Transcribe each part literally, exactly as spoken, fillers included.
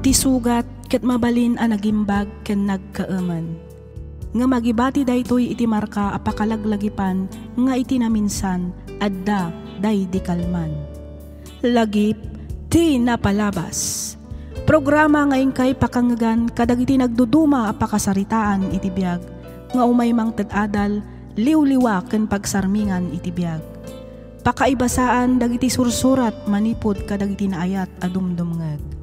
Ti sugat ket mabalin a nagimbag ken nagkaemen. Ngem agibati daytoy iti marka a pakalaglagipan nga iti naminsan, adda daydi kalman. Lagip ti napalabas. Programa nga inkay pakangngegan kadagiti nagduduma a pakasaritaan iti biag nga umay mangted adal, liwliwa ken pagsarmingan iti biag. Pakaibasaan dagiti sursurat manipud kadagiti naayat a dumdumngeg.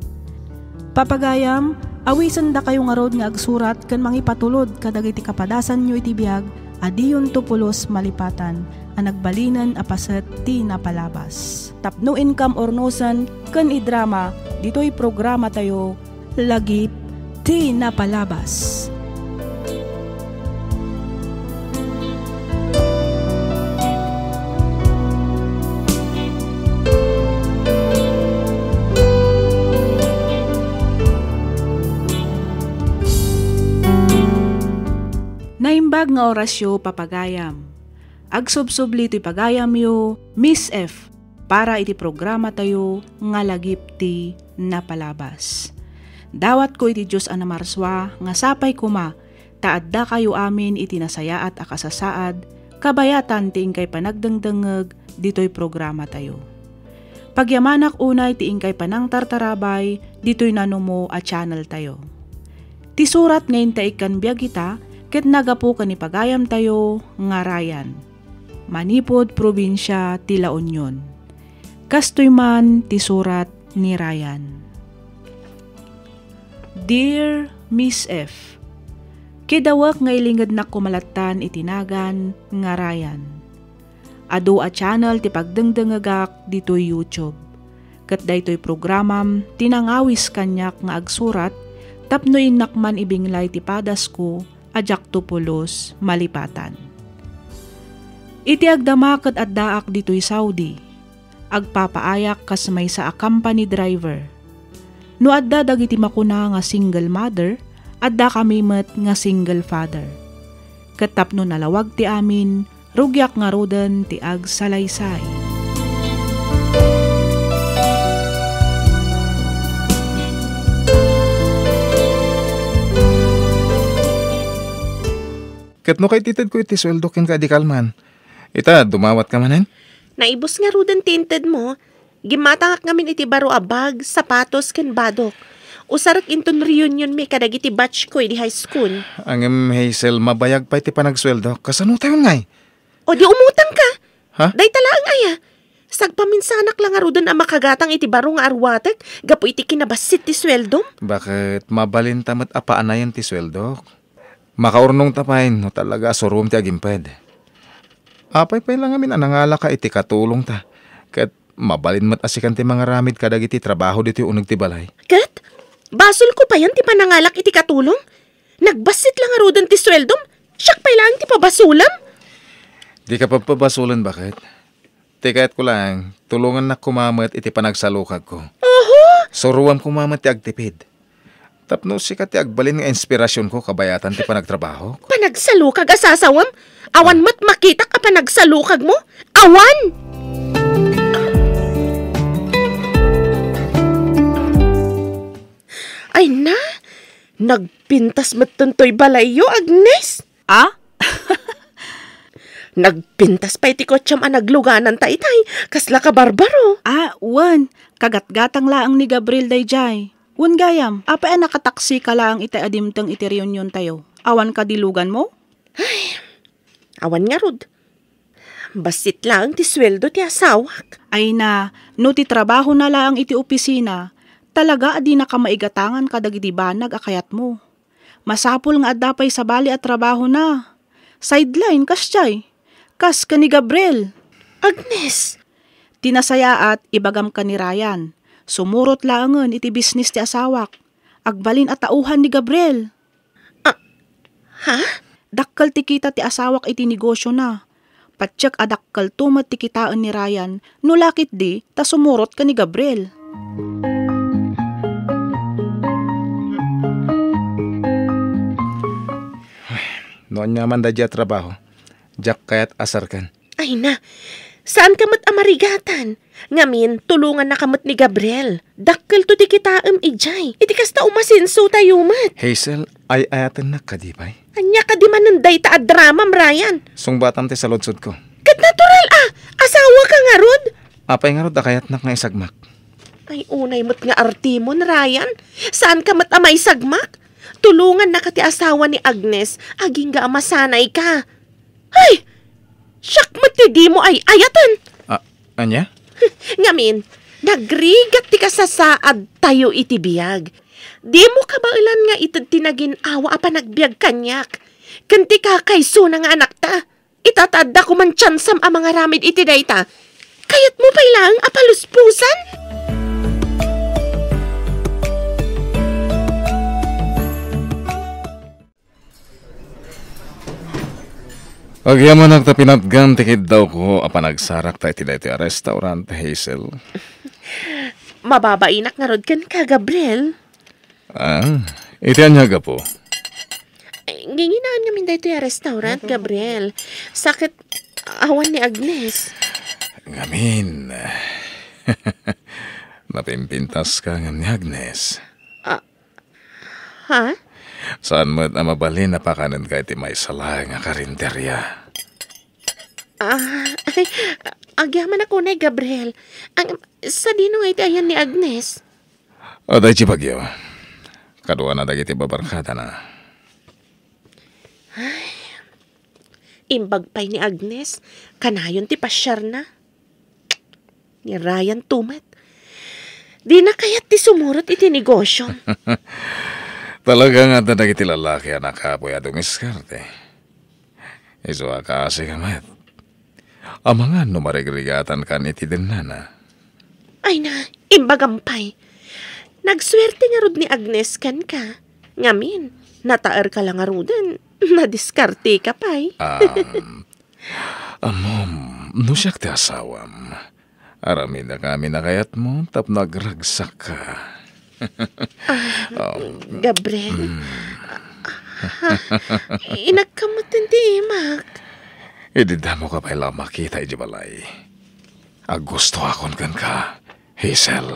Papagayam, awisendakayo ngarud nga agsurat ken mangipatulod kadagiti kapadasanyo iti biag a diyonto pulos malipatan a nagbalinen a paset ti napalabas. Tapno inkam urnosen ken idrama ditoy programatayo, Lagip ti Napalabas. Naimbag nga orasyo, papagayam. Agsubsubli toy pagayamyo, Miss F, para iti programatayo nga Lagip ti Napalabas. Dawatko iti Dios a namarsua nga sapay koma ta addakayo amin iti nasayaat a kasasaad kabayatan ti inkay panagdengdengngeg ditoy programatayo. Pagyamanak unay ti inkay panangtartarabay ditoy nanumo a channeltayo. Ti surat nga intaikkan biag ita ket nagapu ken ni pagayamtayo nga Ryan, manipud probinsia ti La Union. Kastoy man ti surat ni Ryan. Dear Miss F, kidawek nga ilingednak koma lattan iti nagan nga Ryan. Adu a channel ti pagdengdengegak ditoy YouTube. Ket daytoy programam ti nangawis kaniak nga agsurat tapno innak man ibinglay ti padasko a diakto pulos malipatan. Iti agdama ket addaak ditoy Saudi, agpapaayak kas maysa a company driver. No adda dagiti makuna nga single mother, adda kami met nga single father. Ket tapno nalawag ti amin, rugiak ngaruden ti agsalaysay. Ket no kay ti tedko iti sueldo kenka, di kalman. Ita, dumawatka manen? Naibus ngaruden ti intedmo. Gimmatangak ngamin iti baro a bag, sapatos, ken badok. Usarek inton reunion mi kadagiti batch ko idi high school. Ngem, Hazel, mabayag pay ti panagsueldo. Kasano tayon ngay? O di umutang ka. Ha? Dayta laeng aya. Sagpaminsanak la ngaruden a makagatang iti baro nga aruatek gapu iti kinabassit ti sueldom. Baket mabalinta met a paanayen ti sueldok? Makaurnongta pay no talaga a surom ti agimped. Apay pay la ngamin a nangalaka iti katulongta? Ket mabalin met a sikan ti mangaramid kadagiti trabaho ditoy uneg ti balay. Ket basolko payen ti panangalak iti katulong? Nagbassit la ngaruden ti sueldom, siak pay laeng ti pabasolem? Dika pagpabasolen, baket. Ti kayatko laeng, tulongannak koma met iti panagsalukagko. Oho! Suroam koma met ti agtipid. Tapno sika ti agbalin nga inspirasionko kabayatan ti panagtrabahok. Panagsalukag a sasawem? Awan met makitak a panagsalukagmo? Awan! Ay na, nagpintas metten toy balayyo, Agnes. A? Nagpintas pay ti kotsem a naglugananta itay, kasla kabarbaro. A, wen, kagatgatang laeng ni Gabriel daydiay. Wen gayam, apay a nakataksika laeng itay a dimteng iti reuniontayo? Awan kadi luganmo? Ay, awan ngarud. Bassit laeng ti sueldo ti asawak. Ay na, no ti trabahona laeng iti opisina, talaga a dinaka maigatangan kadagiti banag a kayatmo. Masapul nga adda pay sabali a trabahona. Sideline, kasdiay. Kas ken ni Gabriel. Agnes! Ti nasayaat, ibagam ken ni Ryan. Sumurot laengen iti bisnis ti asawak. Agbalin a tauhan ni Gabriel. Ah, ha? Dakkel ti kita ti asawak iti negosiona. Patiek a dakkelto met ti kitaen ni Ryan, no la ketdi ta sumurot ken ni Gabriel. No aniaman daydiay a trabaho, diak kayat a serken. Ay na, Saanka met a marigatan. Ngamin, tulongannaka met ni Gabriel. Dakkelto ti kitaem idiay. Iti kasta, umasensotayo met. Hazel, ay-ayatennak kadi pay? Ania kadi manen dayta a dramam, Ryan? Sungbatam ti saludsodko. Ket natural a, asawaka ngarud. Apay ngarud a kayatnak nga isagmak? Ay, unay met nga artimon, Ryan. Saanka met a maisagmak? Tulongannaka ti asawa ni Agnes, agingga a masanayka. Ay! Siak met ti dimo ay-ayaten. Ah, ania? Ngamin, nagrigat ti kasasaadtayo iti biag. Dimo kabaelan nga ited ti nagin-awa a panagbiag kaniak ken ti kakaysona nga anakta. Ita ta adda koman tiansam a mangaramid iti dayta. Kayatmo pay laeng a palusposan? Agyamanak ta pinatgan ti kiddawko a panagsarakta iti daytoy a restaurant, Hazel. Mababainak ngarud kenka, Gabriel. Ah, iti ania a gapu? Ay, nginginaan ngamin daytoy a restaurant, Gabriel. Sa ket awan ni Agnes. Ngamin. Napimpintaska ngem ni Agnes. Ah, Ha? Saan met a mabalin a pakanenka iti maysa laeng a karinderia? Ah, ay, agyamanak unay, Gabriel. Ang, sadino nga iti ayan ni Agnes? Adda iti bagyo. Kaduana dagiti babarkadana. Imbag pay ni Agnes, kanayon ti pasiarna. Ni Ryan to met. Dina kayat ti sumurot iti negosyo. Talaga nga adda dagiti lalaki a nakapuy a dumiskarte. Isu a kaasika met. Amangan no marigrigatankan iti dennana. Ay na, imbagam pay. Nagsuerte ngarud ni Agnes kenka. Ngamin, nataerka la ngaruden, nadiskarteka pay. Um, Ammom, no siak ti asawam, aramidak amin a kayatmo tapno agragsakka. Ah, Um, Gabriel. Mm. Ha? Inagka met ti imak. Idi damo ka pay la makita iti balay. Aggustoakon kenka, Hazel.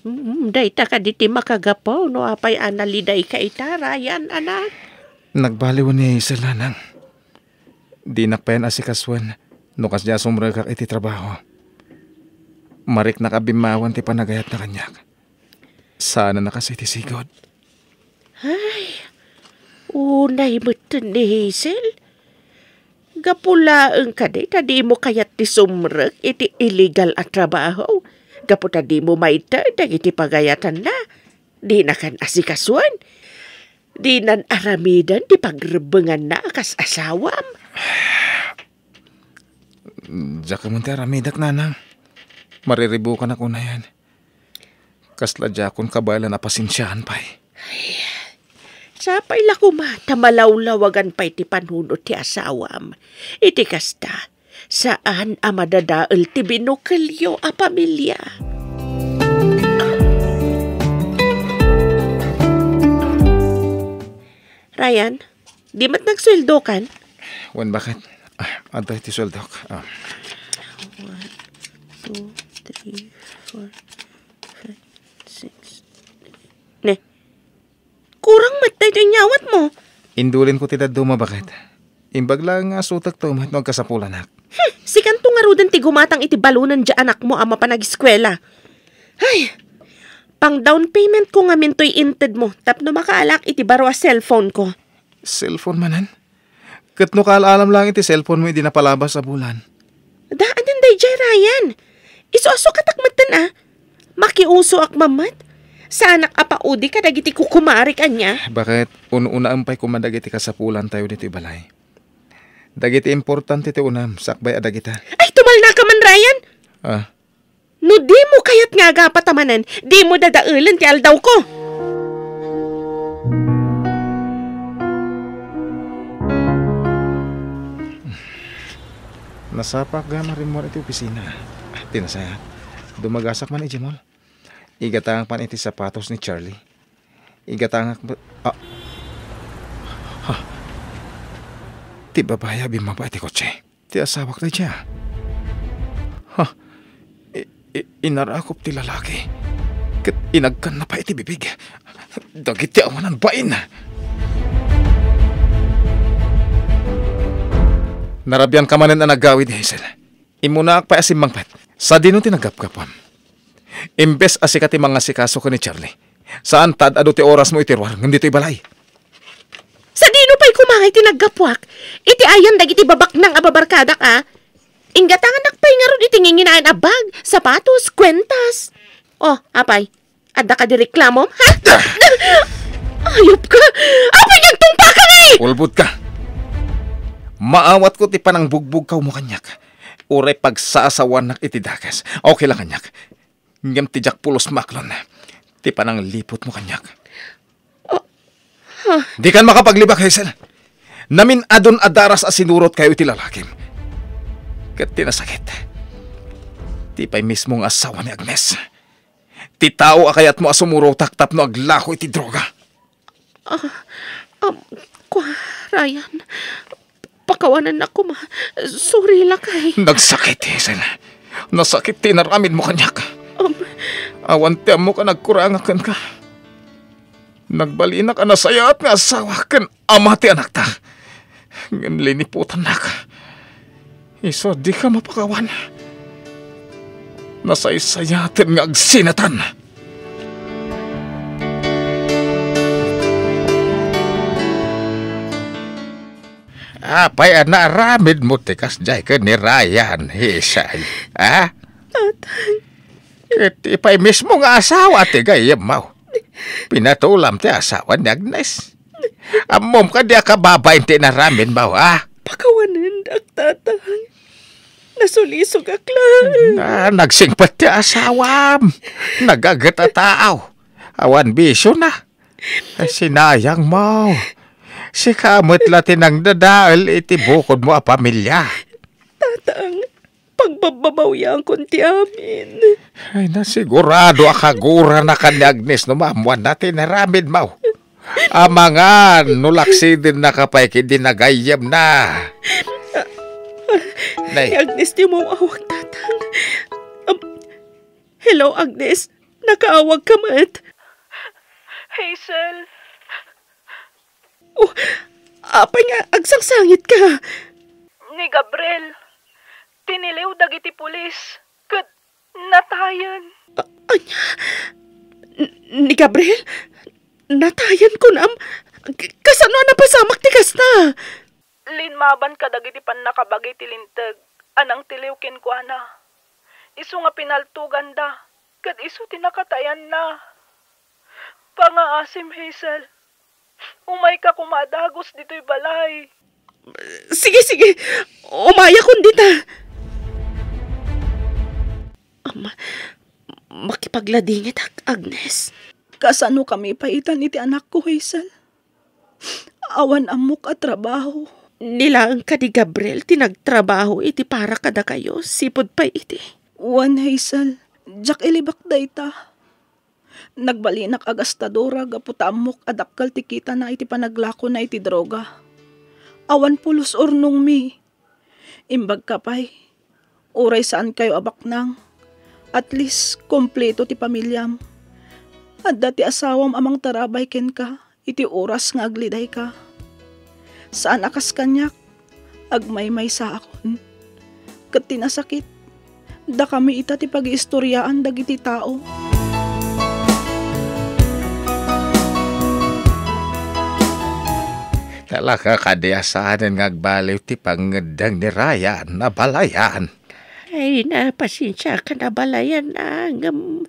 Mm, dayta kadi ti makagapu no apay a nalidayka ita, Ryan, anak? Nagbaliwen ni Hazel, nanang. Dinak pay asikasuen no kasdiay a sumrekak iti trabaho. Mariknak a bimmawen ti panagayatna kaniak. Saan a nakasi ti sigud. Ay, unay metten ni Hazel. Gapu laeng kadi ta dimo kayat ti sumrek iti illegal a trabaho. Gapu ta dimo maited dagiti pagayatanna. Dinakan asikasuen. Dinan aramiden ti pagrebbenganna a kas asawam. Diak met ti aramidek, nanang. Mariribukanak unayen. Kasla diakon kabaelan a pasensiaan pay. Ay, sapay la koma ta malawlawagan pay ti panunot ti asawam. Iti kasta, saan a madadael ti binukelyo a pamilia. Ryan, di met nagsueldokan? Wen, baket? Ah, adda iti sueldok. Ah. One, two, three, four, five, six. Ne. Kurang met daytoy inyawatmo. Indulinko ti dadduma, baket. Imbag laeng nga asutekto met no agkasapulanak. Hmm, sikanto ngaruden ti gumatang iti balunen diay anakmo a mapan ageskuela. Ay, pang down payment ko ngamin toy intedmo tapno makaalak iti baro a cellphone ko. Cellphone manen? Ket no kaal-alam laeng iti cellphone mo idi napalabas a bulan. Daanen daydiay, Ryan. Isu a sukatak metten a. Makiusoak man met. Saanak a paudi kadagiti kukumarik ania. Baket, un-unaem pay koma dagiti kasapulantayo ditoy balay. Dagiti importante ti unam, sakbay a dagita. Ay, tumalnaka man, Ryan! Ah, No dimo kayat nga agapatamanen, dimo dadaelen ti aldawko. Nasapaak gayam a rimmuar iti opisina. Ti nasayaat, dumagasak man idiay mall. Igatangak man iti sapatos ni Charlie. Igatangak met, ah. Ha? Ti babai a bimmaba iti kotse, ti asawak daydiay. Ha? I-, i-, inarakop ti lalaki. Ket inagkanna pay iti bibig dagiti awanan bain. Narabianka manen a nagawid, Hazel. Immunaak pay a simmangpet. Sadino ti naggapgapuam? Imbes a sika ti mangasikaso ken ni Charlie, saan ta ad-adu ti orasmo iti ruar ngem ditoy balay. Sadino pay koma nga iti naggapuak? Iti ayan dagiti babaknang a babarkadak a. Inggatanganak pay ngarud iti nginginaen a bag, sapatos, kuentas. Oh, apay, adda kadi reklamom, ha? Ah! Ayop ka! Apay nga agtungpaka ngay? Ulbod ka. Maawatko ti panangbugbog ka mo kaniak. Uray pagsasawanak iti dakes. Okay lang kaniak. Ngem ti diak pulos maaklon ti panangliputmo kaniak. Ah, ha? Dikan makapaglibak, Hazel. Namin-adun a daras a sinurotkayo iti lalakim. Ket ti nasakit, ti pay mismo nga asawa ni Agnes. Ti tao a kayatmo a sumurotak tapno aglako iti droga. Ah, um, kua, Ryan. Pakawanennak koma. Sorry, lakay. Nagsakit, Hazel. Nasakit ti inaramidmo kaniak. Um. Awan ti ammok a nagkurangak kenka. Nagbalinak a nasayaat nga asawa ken ama ti anakta. Ngem liniputannak. Isu a dika mapakawan. Nasaysayaten nga agsinatan. Apay a naaramidmo ti kasdiay ken ni Ryan, Hazel? Ha? Tatang. Iti pay mismo nga asawa ti gayyemmo. Pinatulam ti asawa ni Agnes. Ammom kadi a kababain ti inaramidmo, ha? Pakawanendak, Tatang. Nasulisogak laeng. Na, nagsingpet ti asawam. Nagaget a tao. Awan bisiona. Ay, sinayangmo. Sika met la ti nangdadael iti bukodmo a pamilia. Tatang, pagbabbabawiankon ti amin. Ay, nasigurado a kaguranakan ni Agnes no maammoanna ti inaramidmo. Amangan no laksidennaka pay ket di nagayyemna. Nay. Ni Agnes ti umaw-awag, Tatang. Um, hello, Agnes. Nakaawagka met? Hazel. Oh, apay nga agsangsangitka? Ni Gabriel, tiniliw dagiti pulis, ket natayen. A-, ania? N-, ni Gabriel? Natayen kunam? K-, kasano a napasamak ti kasta? Linmaban kadagiti pannakabagi ti linteg a nangtiliw kenkuana. Isu nga pinaltoganda, ket isu ti nakatayanna. Pangaasim, Hazel. Umayka koma a dagus ditoy balay. Sige, sige. Umayakon dita. Ama, makipagladingitak, Agnes. Kasanokami pay itan iti anakko, Hazel? Awan ammok a trabaho. Ni laeng kadi Gabriel ti nagtrabaho iti para kadakayo, sipud pay iti. Wen, Hazel, diak ilibak dayta. Nagbalinak a gastadora gapu ta ammok a dakkel ti kitana iti panaglakona iti droga. Awan pulos urnongmi. Imbagka pay, uray saankayo a baknang, at least, kompleto ti pamiliam. Adda ti asawam a mangtarabay kenka iti oras nga agledayka. Saan a kas kaniak, agmaymaysaakon. Ket ti nasakit, dakami ita ti pagiistoriaan dagiti tao. Talaga kadi a saanen nga agbaliw ti pangngeddeng ni Ryan a balayan. Ay, napasensiakan a balayan, a, ngem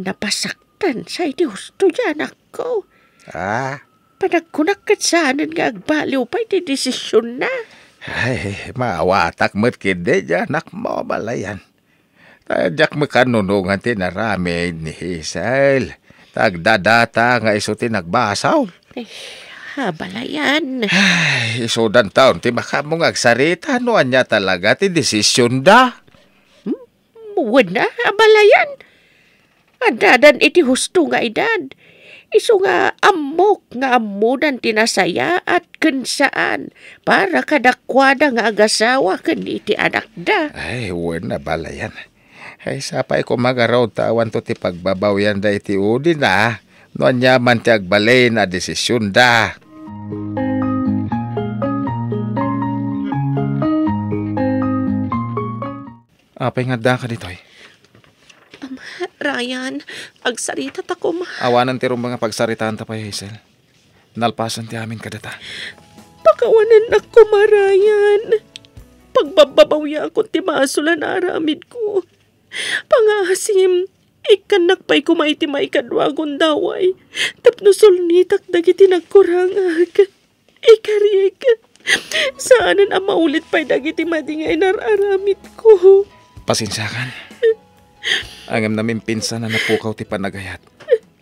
napasaktan sa iti husto ti anakko. Ah? Panagkunak ket saanen nga agbaliw pay ti desisionna. Ay, maawatak met ketdi ti anakmo, balayan. Ta diak met kannunongan ti inaramid ni Hazel. Ta agdadata nga isu ti nagbasol. Eh, abalayan. Ay, isudantaon ti makaammo nga agsarita no ania talaga ti desisionda. Hmm? Wen a, abalayan. Addadan iti husto nga edad. Isu nga ammok nga ammodan ti nasayaat ken saan para kadakuada nga agasawa ken iti anakda. Ay, wen, nabalayan. Ay, sapay koma ngarud ta awanto ti pagbabawianda iti udina no ania man ti agbalin a desisionda. Apay nga addaka ditoy? Ama, Ryan, agsarita ta koma. Awanen ti rumbeng a pagsaritaanta pay, Hazel. Nalpasen ti amin kadata. Pakawanennak koma, Ryan. Pagbabbabawiakon ti masul a naaramidko. Pangaasim, ikkannak pay koma iti maikadua a gundaway tapno sulnitak dagiti nagkurangak. Ikariek, saanen a maulit pay dagiti madi nga inar-aramidko. Pasensiakan. Ngem namimpinsan a napukaw ti panagayat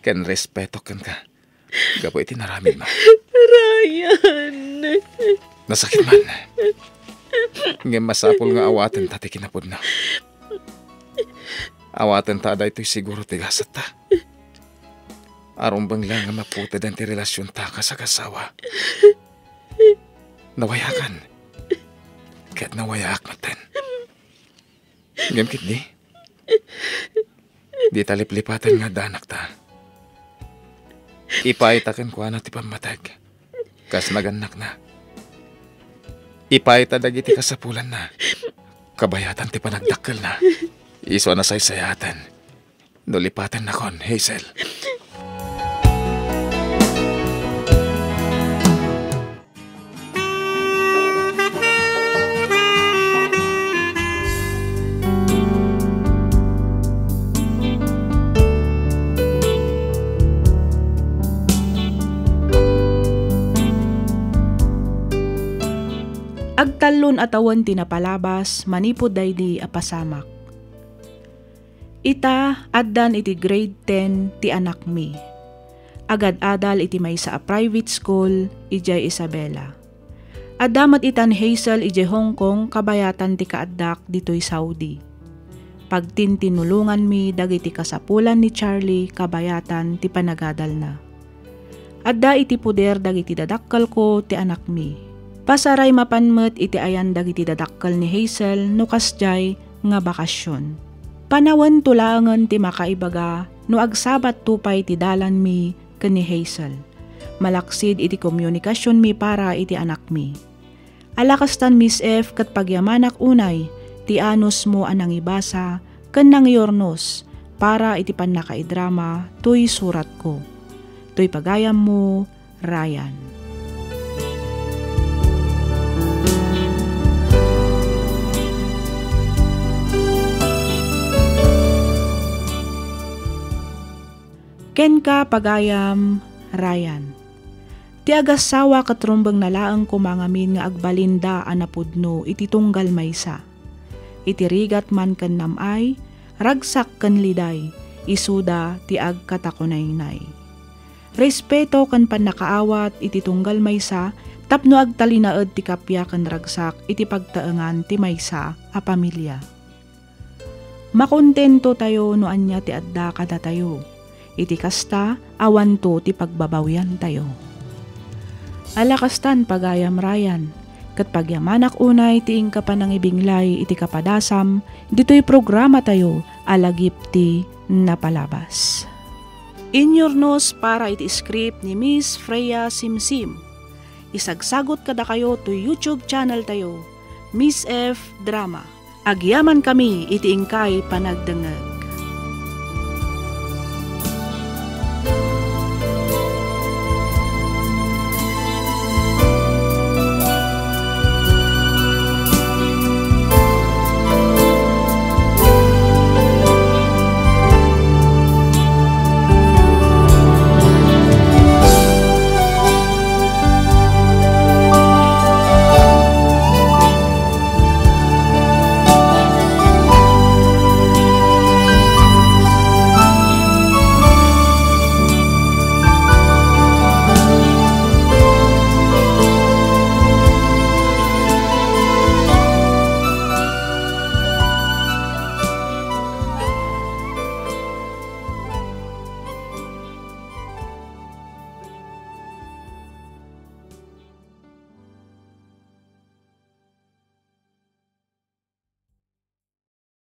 ken respeto kenka gapu iti naramidmo. Ryan. Nasakit man. Ngem masapul nga awatenta ti kinapudno. Awatenta a daytoy siguro ti gasetta. Arumbeng la nga maputeden ti relasionta kas agasawa. Nawayakan. Ket nawayaak metten. Ngem ketdi, dita liplipaten nga adda anakta. Ipayta kenkuana ti pammateg kas nagannakna. Ipayta dagiti kasapulanna. Kabayatan ti panagdakkelna. Isu a nasaysayaten no lipatennakon, Hazel. Agtallon a tawen ti napalabas manipud daydi a pasamak. Ita, addan iti grade ten ti anakmi. Agad-adal iti maysa a private school idiay Isabela. Adda met itan Hazel idiay Hong Kong kabayatan ti kaaddak ditoy Saudi. Pagtintinulonganmi dagiti kasapulan ni Charlie kabayatan ti panagadalna. Adda iti poder dagiti dadakkelko ti anakmi. Pasaray mapan met iti ayan dagiti dadakkel ni Hazel no kasdiay nga bakasion. Panawento laengen ti makaibaga no agsabatto pay ti dalanmi ken ni Hazel, malaksid iti komunikasionmi para iti anakmi. Ala kastan, Miss F, ket pagyamanak unay ti anusmo a nangibasa ken nangyurnos para iti pannakaidrama toy suratko. Toy pagayammo, Ryan. Kenka, pagayam, Ryan. Ti agassawa ket rumbengna laeng koma ngamin nga agbalinda a napudno iti tunggal maysa. Iti rigat man ken nam-ay, ragsak ken liday, isuda ti agkatakunaynay. Respeto ken pannakaawat iti tunggal maysa tapno agtalinaed ti kappia ken ragsak iti pagtaengan ti maysa a pamilia. Makontento tayo no ania ti adda kadatayo. Iti kasta, awanto ti pagbabawiantayo. Ala kastan, pagayam Ryan, ket pagyamanak unay ti inka panangibinglay iti kapadasam ditoy programa tayo a Lagip ti Napalabas. Inyurnos para iti script ni Miss Freya Simsim. Isagsagot kadakayo toy YouTube channel tayo, Miss F Drama. Agyamankami iti inkay panagdengngeg.